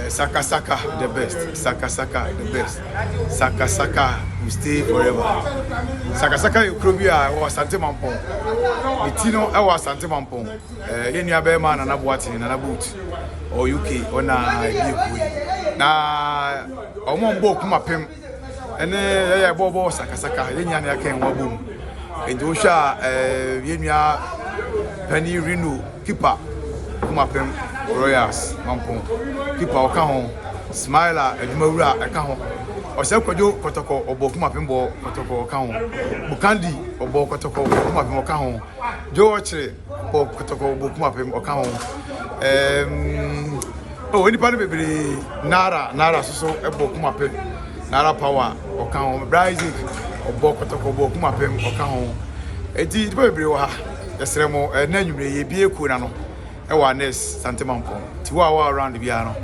Saka Saka the best, Saka Saka the best, Saka Saka will stay forever. Saka Saka yɛ kuro bi a ɛwɔ Asante Mampɔn. Ne ti no ɛwɔ Asante Mampɔn. Yɛn nua bɛrima Nana Boateng, Nana Boot, ɔwɔ UK, ɔna ebi ekuo yi. Na ɔmo a mbɔ Kumapem ɛne yɛyɛ bɔɔbɔ Sakasaka, yɛn nyinaa na yɛaka yɛn ho abom. Nti wohwɛ a, yɛn nua panyin Rino, keeper, Kumapem Royals Mampɔn keeper, ɔka ho. Smiler adwumawura ɛka ho. Ɔsɛ Kwadwo Kɔtɔkɔ, ɔbɔ Kumapem, bɔ Kɔtɔkɔ, ɔka ho. Bukandi, ɔbɔ Kɔtɔkɔ, bɔ Kumapem, ɔka ho. Joe Ɔkyere, bɔ Kɔtɔkɔ, bɔ Kumapem, ɔka ho. Oh, nipa no bebree. Nara Nara soso ɛbɔ Kumapem, Nara Power, ɔka ho. Bra Isaac, ɔbɔ Kɔtɔkɔ, bɔ Kumapem, ɔka ho. Eti nipa bebree wɔ ha. Yɛsrɛ mo, ɛnna nwumire yɛbie kuo na no ɛwɔ Anes Santemampɔn. Ti wo a wɔ around biara no.